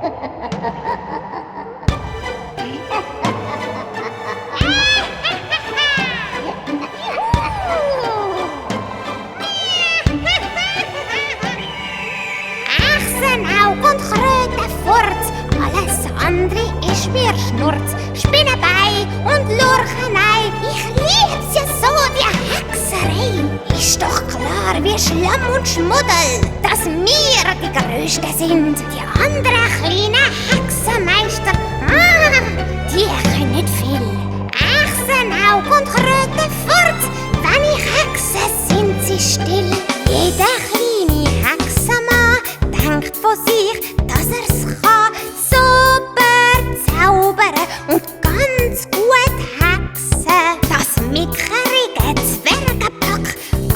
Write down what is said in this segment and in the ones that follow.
Achsenaug und Krötenfurz, alles andere ist mir Schnurz. Spinnerei und Lurchenei, ich lieb's ja so, die Hexerei. Ist doch klar wie Schlamm und Schmuddel, dass wir die Größten sind. Die anderen kleinen Hexenmeister, die können nicht viel. Achsenaug und Krötenfurz, wenn ich hexe, sind sie still. Jeder kleine Hexenmann denkt von sich, dass er's kann. Super zaubern und ganz gut hexen. Das mickerige Zwergenpack,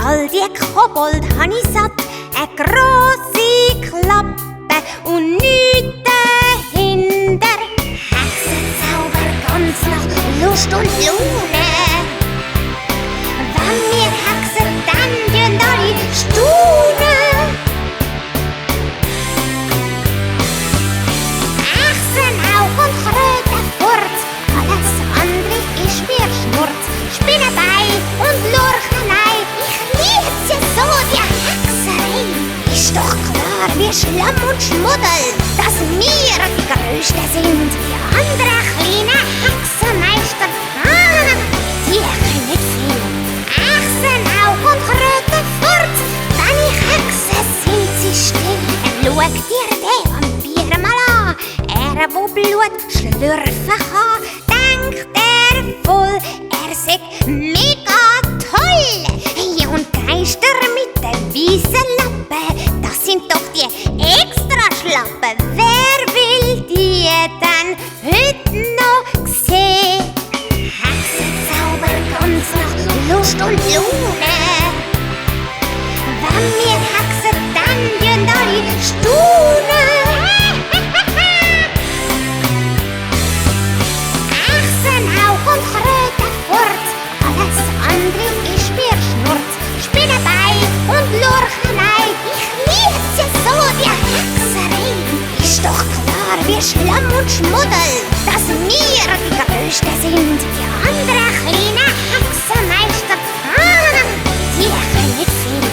all die Kobold han ich satt. Eine grosse Klappe und nichts dahinter. Hexenzauber ganz nach Lust und Laune. Wenn wir hexen, dann tun alle staunen. Achsenaug und Krötenfurz, alles andere ist mir Schnurz. Spinnerei und Lurchenei, ich lieb's ja so, die Hexerei. Ist doch klar wie Schlamm und Schmuddel, dass wir die Größten sind. Die anderen kleinen Hexenmeister, die können nicht viel. Achsenaug und Krötenfurz, wenn ich hexe, sind sie still. Schau dir den Vampir mal an, er wo Blut schlürfen kann, denkt er voll, er sei mega toll. Ja, und Geister mit den weißen Lappen, das sind doch die Extraschlappen. Wer will die denn heute noch sehen? Hexenzauber ganz nach Lust und Laune. Wenn wir hexen, dann tun alle staunen. Achsenaug und Krötenfurz, alles andere ist mir Schnurz. Spinnerei und Lurchenei, ich lieb's ja so, die Hexerei. Ist doch klar wie Schlamm und Schmuddel, dass wir die Größten sind. Die anderen kleinen Hexenmeister, die können nicht viel.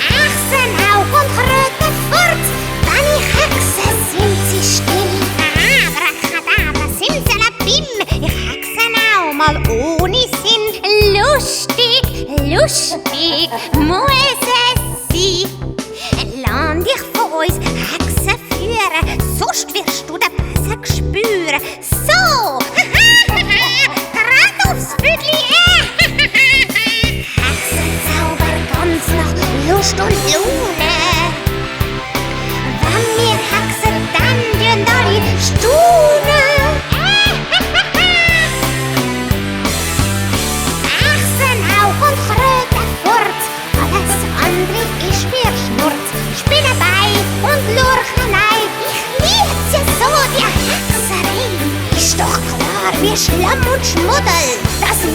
Achsenaug und Krötenfurz, wenn ich hexe, sind sie still. Abracadabra, simsalabim, ich hexe auch mal ohne Sinn. Lustig, lustig muss es sein. Lass dich von uns Hexen führen, sonst wirst du den Besen spüren. So, grad aufs Bügli. Hexenzauber ganz nach Lust und Laune. Wenn wir hexen, dann tun alle staunen. Achsenaug und Krötenfurz, alles andere ist mir Schnurz. Spinnerei und Lurchenei, ich lieb's ja so, die Hexerei. Ist doch klar wie Schlamm und Schmuddel, dass wir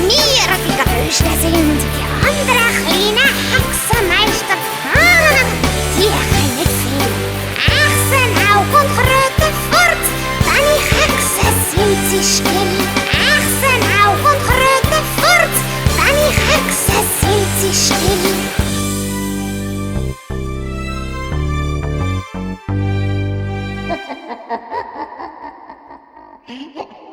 die Größten sind. Die anderen kleinen Hexenmeister, die können nicht viel. Achsenaug und Krötenfurz, wenn ich hexe, sind sie still. Achsenaug und Krötenfurz, wenn ich hexe, sind sie still. Ha ha ha ha ha!